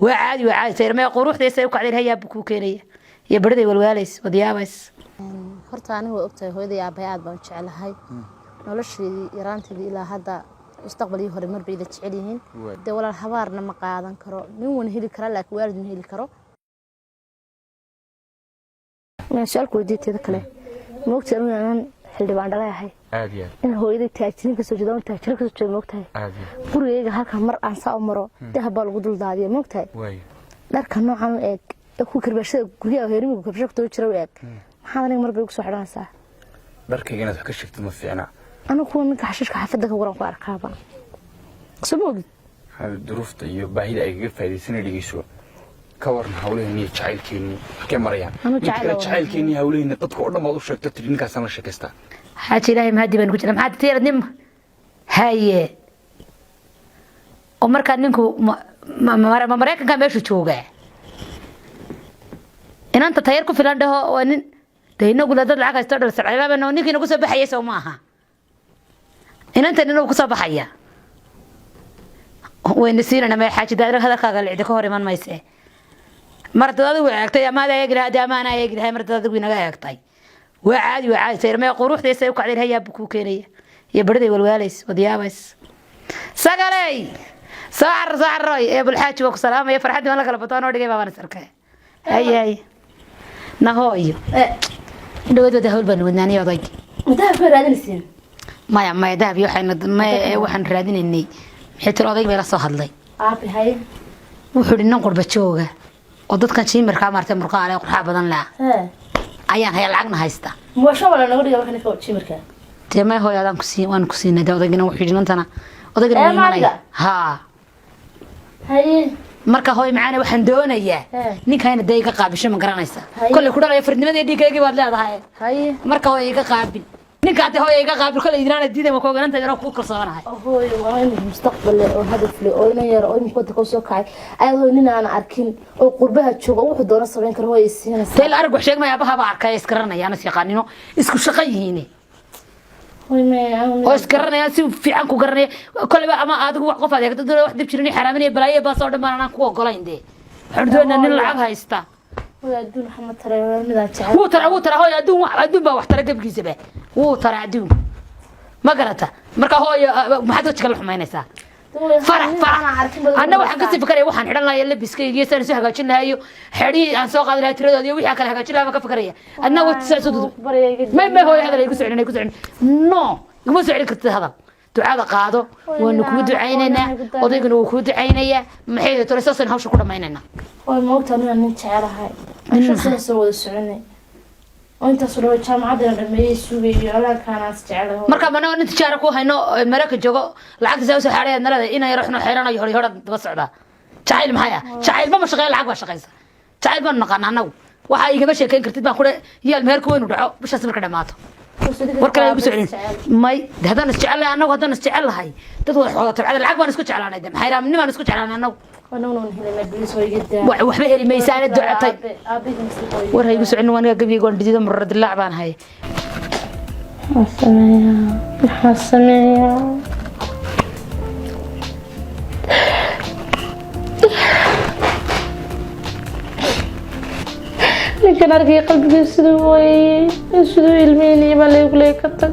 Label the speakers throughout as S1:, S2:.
S1: Waa caadi, waa caadi. Sayrmee quruxdaysa u kacday, hayaa buu kuu keenaya iyo bariday walwaalays wadiyaabays.
S2: Horta aniga waa ogtahay, hooyaday aabbahay aad baan u jeclahay. Nolosheedii yaraanteedii ilaa hadda mustaqbal iyo horumar bay ila jecel yihiin. Dee walaal, habaarna ma qaadan karo. Nin wana heli karaa, laakiin waalid ma heli karo. Su-aal ku weydiiya teeda kale, ma ogtahay anigu inaan xildhibaan dhalay ahay?
S3: Aad iyo aad.
S2: In hooyaday taajiriin kasoo jeeda oon taajiriin kasoo jeeda, ma ogtahay?
S3: Aad iyo aad.
S2: Gurigayga halka mar aan saa u maro, dahab baa lagu dul daadiya, ma ogtahay?
S3: Waayo.
S2: Dharka noocan u eeg ee ku karbaashada guryaha heerimigu karbasho ku jira u eeg, maxaad aniga mar bay igu soo xidhanaysaa?
S3: Dharkayga inaad wax ka sheegtid ma fiicna.
S2: Anigu kuwa ninka xashiishka xaafadda ka waran ku arkaaba, soo ma ogid?
S3: Duruufta iyo baahida ay kaga faa'iidaysanay. Dhegeyso, ka waran hawlaheenni iyo jacaylkeenni halkee marayaan?
S2: Anu
S3: Mid kale
S2: jacayl waa
S3: jacaylkeenni, hawlaheenni dadka oo dhan baad u sheegto, tiri ninkaasaan la sheekaystaa.
S1: Xaaji, ilaahay mahadi baan ku jira. Maxaad tiirad nin haye oo markaa ninku ma Maraykanka meeshu joogaa? Inanta tayar ku filan dhaho, waa nin de inaguna dad lacag haysto dhal sacaylaabano. Ninkii nagu soo baxayay soo ma aha? Inanta nina ku soo baxaya wayna siinana. May xaaji daadira, hadalkaaga licdi ka hor iman mayse. Mar dad adigu eegtay ama ada eegi lahaa, ama ana eegi lahay. Mar dad adigu inaga eegtay, waa caadi, waa caadi. Sayrmee quruxdaysa u kacday, hayaa buu kuu keenaya iyo bariday walwaalays wadiyaabays. Sagaley, soo carar, soo cararoy ee bulxaaji waa ku salaamaya. Farxaddii waan la kala bataan oo dhigay baabaan is arkay. Hay hay, nahooyo dhawaad wada hawl baan wadnaanay odayg.
S2: Dahab ka raadinaysiin?
S1: Maya, maya, dahab iyo waxayna maya. Waxaan raadinaynay, maxay tiri, odayg bay la soo hadlay.
S2: Aabi hay.
S1: Wuxuu yidhi nin qurba jooga oo dadkan jiimarkaa maartay, murqaha leh, qurxaa badan leh ayaan haya, lacagna haysta.
S2: Muwasho wala naga dhiga marka ninka jimirka.
S1: Dee may hooyo, adaan kusiin, waan ku siinay. Dee odaygina wuxuu yidhi nantana odaygana
S2: Ee,
S1: wuu imanaya.
S2: maadiga?
S1: Haa.
S2: Haye.
S1: Marka hooyo macaane, waxaan doonayaa ninkayna dee iga qaabisho, ma garanaysa?
S2: Haye.
S1: Kolley ku dhalaya fardnimadii dhiiggaygii baad leedahay.
S2: Haye.
S1: Marka hooyo iga qaabil ninka hadde, hooyo iga qaabil. Kolley idinaana diiday, ma koogananta yaroo ku kalsoonahay.
S2: Hooyo, waa in mustaqbal leh oo hadaf leh oo inan yar oo imika waddanka usoo kacay ayaad hooyo nin aan arkin oo qurbaha jooga wuxuu doono samayn karo hooyo siinaysa.
S1: Dee la arag wax sheegmaya, abaha baa arkaya, isgaranaya, anas yaqaanino, isku shaqo yihiin.
S2: Hooyo maya.
S1: Oo isgaranaya, si fiican ku garanaya kolleyba. Ama adigu wax qof adeegto dad wax dib jirin, xaraaminaya, balaayo baas oo dhan baan anaan ku ogolayn. Dee waxaan doonaynaa nin lacag haysta.
S2: Hooyo, adduun waxa ma taray, waa midaan jecel.
S1: Wuu tara, wuu tara hooyo. Adduun wax adduun baa wax tara, gebgiisaba wuu tara adduunku, ma garata? Marka hooyo, maxaad wejiga la xumaynaysaa? Farax, farax. Anna waxaan kasii fikaraya waxaan xidhan lahayo, labiskayga iyo saan isu hagaajin lahayo, xedhihii aan soo qaadi lahay tiradood iyo wixii aan kala hagaajin lahaa baan ka fikaraya. Adna wati saa soo dudu. May, may hooyo, hadal igu soo celin, igu soo celin. No, iguma soo celin kartid hadal. Ducada qaado, waanu kuu ducaynaynaa, odayguna wuu kuu ducaynayaa. Maxay tore, saasaynu hawsha ku dhammaynaynaa.
S2: Hooyo, ma ogtaa inaan nin jecelahay? 5 sano soo wada soconay oo intaasoo dhawa jaamacaddana dhameeyey, sugayo alaankaanaas jecelahay.
S1: Marka mana nin tijaara ku hayno Maraykan joogo, lacagta saa usoo xaadhay nalada ina yaro xunoo xeeranayo hori hora daba socdaa. Jacayl maxay ah? Jacayl ma shaqeeya, lacag baa shaqaysa. Jacayl baanu naqaana annagu. Waxaa igama sheekayn kartid baan kule. Yaal meherku weynu dhaco bishaas marka dhamaato, war kale igu soo celin. May de, haddaan isjecel lahay annagu, haddaan isjecel lahay dad wada xooda tabcada, lacag baan isku jeclaanay. De maxay raamnimaan isku jeclaanay annagu? Waxba heli maysaana ducatay. War ha igu soo celin, aniga gabyga waan dhidido, murara dilaac baan hay.
S2: Maxaa sameeyaa? Maxaa sameeyaa? Ninkan arkay qalbigiisa siduu ooyayey, siduu ilmeynayay baa laygu leeyay ka tag.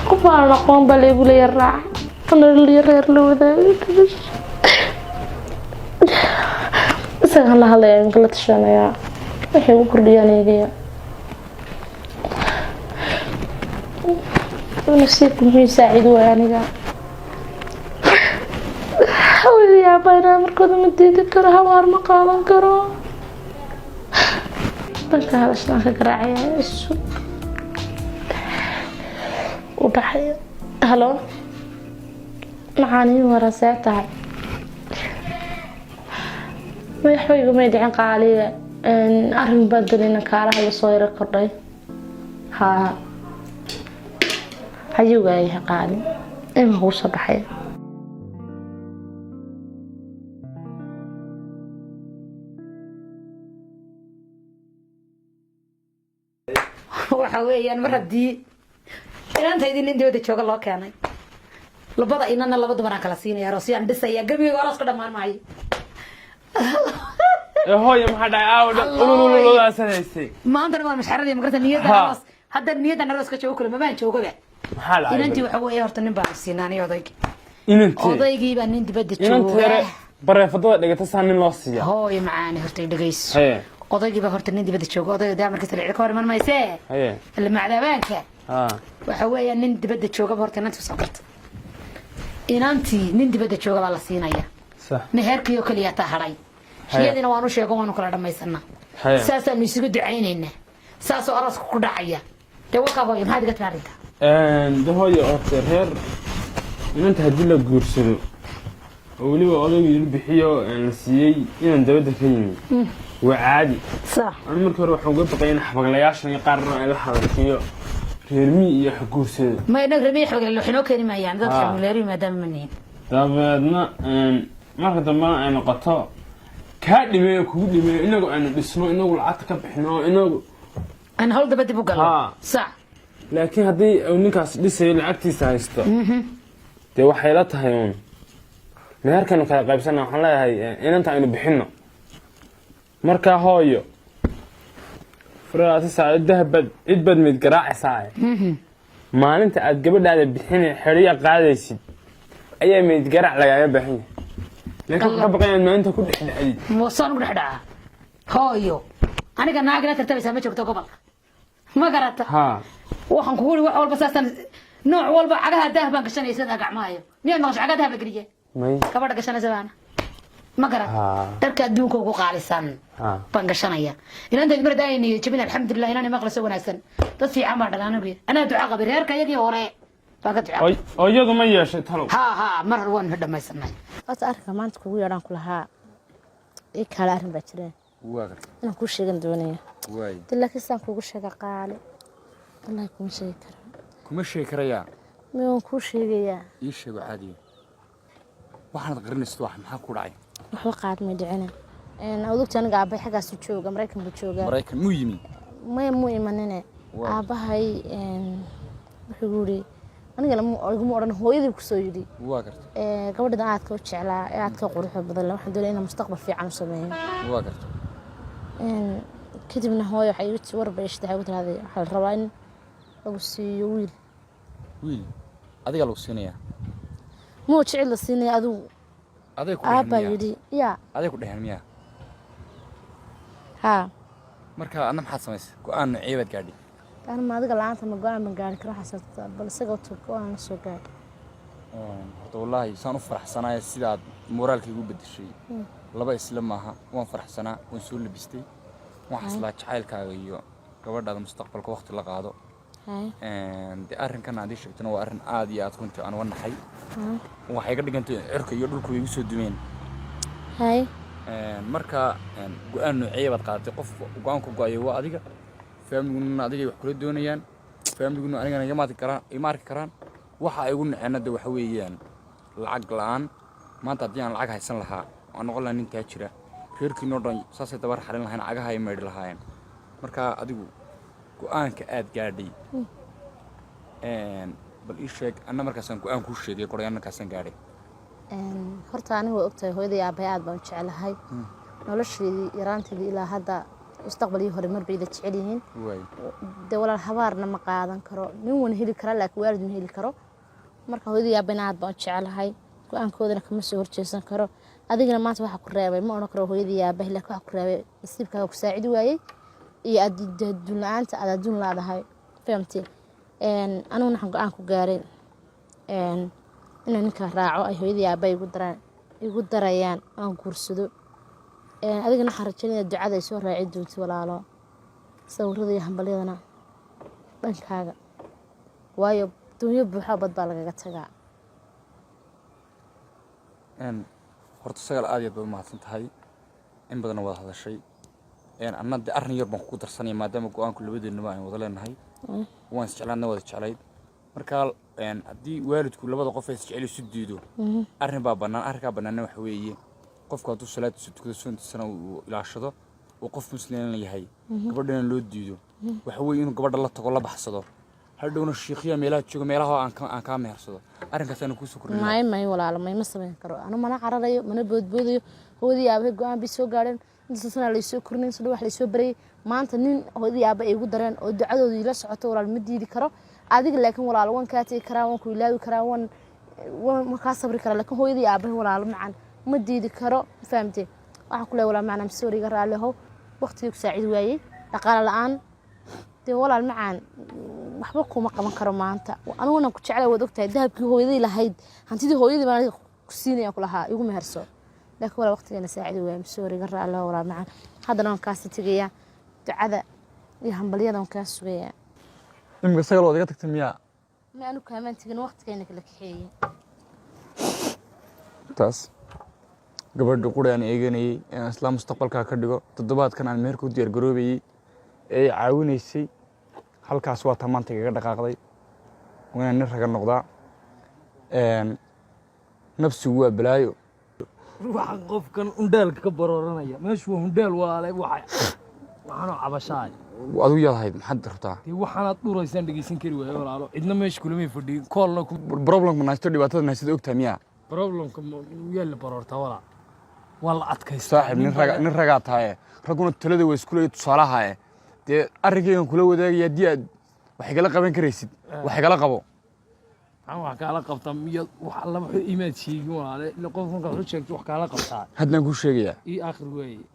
S2: Qof aanan aqoon baa laygu leeya raac, nolol iyo reer la wadaagay. Isagaan la hadlaya, iminka la tashanayaa, waxay ugu kordhiyaan eegaya. Nasiibku muxuu saaciid waay aniga? Hawada yaabaa inaan markooda ma diidi karo, hawaar ma qaadan karo. Danka hadashaan ka garaacaya isu u dhaxaya. Halo, macaaniin wara, see tahay? Madaxweyga may dhicin qaaliga, arrin baa dalina kaalaha la soo yaro kordhay. Haa, hayuu waayahay qaali, iminka kuu soo baxay.
S1: Waxa weeyaan, mar haddii inantaydii nin dibadda jooga loo keenay, labada inana laba dumaraan kala siinaya, aroosyaan dhisaya, gebigayga aroos ka dhammaan maayo.
S4: Ee hooyo, maxaa dhacay aawo dhan ululululaasan haysay?
S1: Maantana waa mashxaradii, magarata niyadda aroos. Hadda niyaddan aroos ka joogo kule mabaan joogaba.
S4: Maxaa dhacay?
S1: Inantii waxa weeye, horta nin baan siinaanay odaygii.
S4: Inantee?
S1: Odaygii baa nin dibadda
S4: Inanteere
S1: jooga.
S4: Bareefadada dhigata saa nin loo siiya?
S1: Hooyo macaani, horta i dhegeyso.
S4: Haye.
S1: Odaygii baa horta nin dibadda jooga. Odayga daa markiisa la ka hor iman maysee.
S4: Haye.
S1: Macdaabaanka. Waxa weeya, nin dibadda joogaba horta inantii soo garta, inantii nin dibadda jooga baa la siinaya. Meherkii oo keliya taa hadhay. Iyadiina waanu sheego, waanu kala dhamaysanaa. Saasaanu isugu ducaynaynaa, saasoo arooska ku dhacaya. Dee wakaa hooyo, maxaad iga tiri arrinta?
S4: De hooyo, horta reer inanta haddii la guursado oo weliba odaygu yidhi bixiyo la siiyey inaan dabadda ka yimi, waa caadi. Anu markii hore waxaan uga baqay in xabaglayaashan iyo qaarna ay la hadalkiyo reer miyi iyo wax guursado.
S1: Ma inaga reer miyi xabagle wax inoo keeni maayaan dad. Xabagleeri maadaama ma nihin.
S4: Dabeedna marka dambena ay noqoto kaa dhimeeyo, kugu dhimeeyo, inagu aynu dhisno, inagu lacagta ka bixino, inagu
S1: aan hawl daba dib u galno.
S4: Laakiin haddii uu ninkaas dhisayo, lacagtiisa haysto, dee waxay la tahay uun meherkanu kala qaybsana. Waxaan leeyahay inanta aynu bixino. Markaa hooyo, furaasi dahabbaad cid baad mid garaacaysaa. Maalinta aad gabadhaada bixin xeriya qaadaysid ayaa meyd garaac lagaaga baahan yahay, laakiin waxaan ka baqay inaad maalinta ku dhex dhacdid.
S1: Moosaan ugu dhex dhacaa hooyo? Aniga naagina tartamaysaa ma joogto gobolka, ma garata? Waxaan kugu uri, wax walba saasaan, nooc walba cagaha daah baan gashanaya, sidaa gacmahayo. Miyaad maqasho cagaha dahab la geliye?
S4: May.
S1: Gabadha gashanaysa baana, ma garat?
S4: Ha.
S1: Dharka adduunka ugu qaalisan baan gashanaya. Inantaydu mar haddii ay niyad jabin, alxamdulilah, inaan maqlayso wanaagsan, dad fiican baan dhalay anigu. Anaa duca qabay, reerka iyagii hore baan ka duca.
S4: Oo iyadu ma yeeshay talow?
S1: Ha, mar hore waanu dhamaysanay.
S2: Horta arrinka maanta kugu yeedhaan ku lahaa ii kaale, arrin baa jireen
S3: Waa gartay.
S2: inaan kuu sheegan doonaya.
S3: Waay.
S2: De laakiin saan kuugu sheega qaali, wallahi kuma sheegi karo.
S3: Kuma sheegi karayaa?
S2: Mi waan kuu sheegayaa.
S3: Ii sheego caadiga, waxaanad qarinaysid wax maxaa ku dhacay?
S2: Waxba qaad may dhicina. Odogta aniga aabbahay xaggaasu jooga, Maraykan buu joogaa.
S3: Maraykan muu yimi?
S2: Maya, muu imanine. Aabbahay wuxuu yidhi, anigana iguma odhan, hooyadii kusoo yidhi.
S3: Waa gartay.
S2: Gabadhan aadka u jeclaa ee aadka u quruxda badan leh, waxaan doonaya inaan mustaqbal fiican u sameeyo.
S3: Waa gartay.
S2: Kadibna hooyo waxay igu war bay ishtahay, ugu tiraahday waxaa la rabaa in lagu siiyo wiil.
S3: Wiil adigaa lagu siinayaa?
S2: Muu jecel la siinaya adigu.
S3: Aday ku dheheen
S2: Aabbaa
S3: miyaa?
S2: yidhi yaa.
S3: Aday ku dheheen miyaa?
S2: Haa.
S3: Marka adna maxaad samaysay? Go-aan noocee baad gaadhay?
S2: Anima adiga la-aanta ma go-aan ban gaari karo? Waxaas bal isaga tug, go-aan la soo gaadhi.
S3: Horta wallaahi saan u faraxsanaaya sidaad moraalka igu bedeshay laba isla maaha. Waan faraxsanaa, waan soo labistay, waan xaslaa jacaylkaaga iyo gabadhaada mustaqbalka waqti la qaado. Dee arrinkan aad ii sheegtana waa arrin aad iyo aad runtii aan uga naxay. Waxay ka dhigantay cirka iyo dhulku way igu soo dumeen. Marka go-aan noocee baad qaadatay? Qof go-aan ku go-ayo waa adiga, faamliguna adigay wax kula doonayaan, faamliguna anigana igama arki karaan, ima arki karaan. Waxa ay igu naceenna de waxa weeyaan lacag la-aan. Maanta haddii aan lacag haysan lahaa, aan noqon lahaa nin taajira, reerkiinoo dhan saasay dabar xarin lahayn, cagaha ay maydhi lahaayeen. Marka adigu go-aanka aad gaadhay bal ii sheeg. Anna markaasaan go-aan kuu sheegay qoray, anna markaasaan gaadhay.
S2: Horta aniga waa ogtahay, hooyadii aabbahay aad baan u jeclahay. Nolosheedii yaraanteedii ilaa hadda mustaqbal iyo horumar bay ila jecel yihiin. Dee walaal, habaarna ma qaadan karo. Nin wan heli karaa, laakiin waalid ma heli karo. Marka hooyadii aabbayna aad baan u jeclahay, go-aankoodana kama soo horjeesan karo. Adigana maanta waxa ku reebay ma odhan karo hooyadii aabbahay, laakiin waxa ku reebay nasiibkaaga ku saacidi waayey iyo adduun la-aanta aad adduun laadahay, fahamtay? Aniguna waxaan go-aan ku gaaray inaan ninka raaco ay hooyadii aabbahay igu daraan, igu darayaan, aan guursado. Adigana waxaan rajaynaya ducada ay soo raaci doonto walaalo, sawirada iyo hambalyadana dhankaaga, waayo dunyo buuxa bad baa lagaga tagaa.
S3: Horta Sagal, aad iyo aad baad umahadsan tahay, in badanna wada hadashay. Anna de arrin yar baan kugu darsanaya, maadaama go-aanku labadeenaba aan wada leenahay, waan isjeclaadna, wada jeclayd. Marka haddii waalidku labada qof ee isjecel isu diido, arrin baa bannaan. Arrinkaa bannaanna waxa weeye, qofku hadduu salaadiisa tukado, soontiisana uu ilaashado, uu qof muslimna yahay, gabadhana loo diido. Waxa weeye inuu gabadha la tago, la baxsado, hadhowna shiikhiya meelaha jooga, meelaha aan kaa mehersado. Arrinkaasaan kuusoo kordhin lahaa.
S2: May, may walaalo, may, ma samayn karo. Anu mana cararayo, mana boodboodayo. Hooyadii aabahay go-aan bay soo gaadheen. Inta sanaa laysoo korinayn, soo wax laysoo barayay. Maanta nin hooyadii aaba ay igu dareen oo ducadooda ila socoto, walaal, ma diidi karo adiga. Laakiin walaalo, waan kaa tegi karaa, waan ku ilaawi karaa, waan kaa sabri karaa, laakiin hooyadii aabahay, walaalo macan, ma diidi karo. Ma fahamtee? Waxaan ku leeyahay, walaal macaan, sorry, iga raalli ahow. Waqtigii ku saacidi waayey, dhaqaale la-aan. Dee walaal macaan, waxba kuma qaban karo maanta. Aniguna ku jeclay, waad ogtahay. Dahabkii hooyaday lahayd, hantidii hooyadii baan aniga ku siinaya, ku lahaa igu meherso. Laakiin walaal, waqtigeena saacidi waayey. Sorry, iga raalli ahow, walaal macaan. Haddana waan kaasi tegayaa, ducada iyo hambalyada waan kaa sugayaa.
S3: Imika sagal waad iga tagtay miyaa?
S2: Ma, anu kaamaan tegin, waqtigeena kala kaxeeyey.
S3: Taas gabadha quri aan eeganayey inaan isla mustaqbalkaa ka dhigo, toddobaadkan aan meherka u diyaar garoobayey ee ay caawinaysay, halkaas waa taa maanta igaga dhaqaaqday. Waa inaan nin raga noqdaa. Nafsigu waa balaayo.
S5: Waxaan qofkan hundheelka ka barooranaya meeshu waa hundheel walaale. Waxa waxaanoo cabashaay.
S3: Adigu yaad ahayd? Maxaad rabtaa?
S5: Dee waxaanaad dhuraysaan dhegeysan kari waaye walaalo. Cidna meesha kulamay fadhiyin, koolna ku
S3: Problemka nahaysto, dhibaatada nahaystada ogtahay miyaa?
S5: Problemka yaa la baroortaa walaal? Waa la adkaystaa.
S3: Saaxiib, nin raga, nin ragaa tahaye. Ragguna talada waa isku leeya, tusaalaha e. Dee arrinkaygan kula wadaagaya, haddii aad wax igala qaban karaysid, wax igala qabo.
S5: Maxaan wax kaala qabtaa? Miya wax alla wuxuu imaad sheegin walaale? Ila qof markaad u sheegto wax kaala qabtaa.
S3: Haddaan kuu sheegayaa.
S5: Ii aakhir weeye.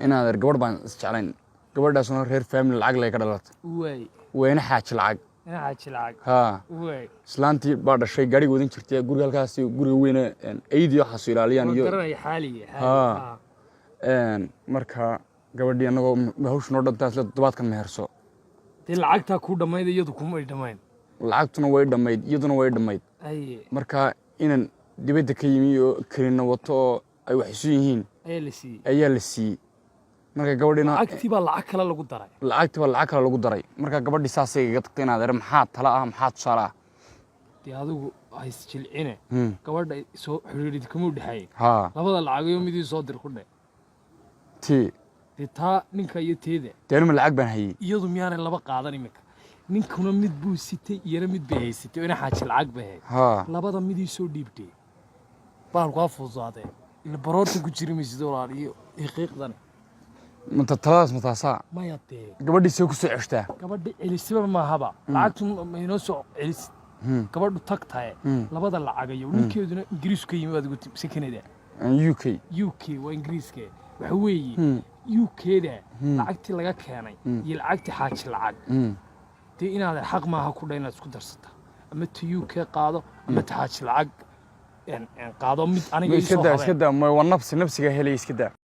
S3: Inaad gabadh baan isjeclayn, gabadhaasuna reer family lacag lay ka dhalatay.
S5: Waay.
S3: Wayna xaaji lacag.
S5: Ina xaaji lacag.
S3: Haa.
S5: Waay.
S3: Islaantii baa dhashay, gaariga wadan jirtay, guriga halkaas, guriga weyne eydii waxaasu ilaaliyaan
S5: waa
S3: iyo
S5: garanaya xaaliga.
S3: Haa.
S5: Xaaliga.
S3: Marka gabadhii annagoo hawsha noo dhantaa isla toddobaadkan meherso.
S5: Dee lacagtaa kuu dhammayd, iyadu kumay dhammayn.
S3: Lacagtuna way dhammayd, iyaduna way dhammayd.
S5: Aye.
S3: Marka inan dibadda ka yimi oo kelina wato oo ay wax isu yihiin
S5: ayaa la siiyey.
S3: Ayaa la siiyey. Marka gabadhina
S5: Lacagtii baa lacag kale lagu daray.
S3: Lacagtii baa lacag kale lagu daray. Marka gabadhii saasay igaga tagtay. Inaad ere, maxaa tala ah? Maxaa tusaale ah?
S5: Dee adigu hays jilcine. Gabadha soo xidhiidhid kamuu dhexeeyey?
S3: Haa.
S5: Labada lacagayo midii soo dir ku dhe.
S3: Tii?
S5: Dee taa ninka iyo teeda.
S3: Dee anuma lacag baan hayey.
S5: Iyadu miyaanay laba qaadan iminka? Ninkuna mid buu sitay, iyana mid bay haysatay oo ina xaaji lacag bay hayd.
S3: Haa.
S5: Labada midii soo dhiibtay baalku ha fududaadee. Ila baroorta ku jiri maysid walaal iyo xiiqdan.
S3: Manta taladaas ma taasaa?
S5: Maya dee.
S3: Gabadhii see ku soo ceshtaa?
S5: Gabadha celisaba maahaba, lacagtu ma inoo soo celisid. Gabadhu tagtaye labada lacagayo, ninkeeduna Ingiriisku ka yimi baad ugu mise Canada?
S3: UK.
S5: UK waa Ingiriiska. Waxa weeye UK-da lacagtii laga keenay iyo lacagtii xaaji lacag. Dee inaad xaq maaha ku dha inaad isku darsata, ama ta UK qaado ama ta xaaji lacag qaado, mid aniga
S3: Iska
S5: ii soo
S3: daa, iska
S5: habeen.
S3: daa. Waa nafsi, nafsiga helay, iska daa.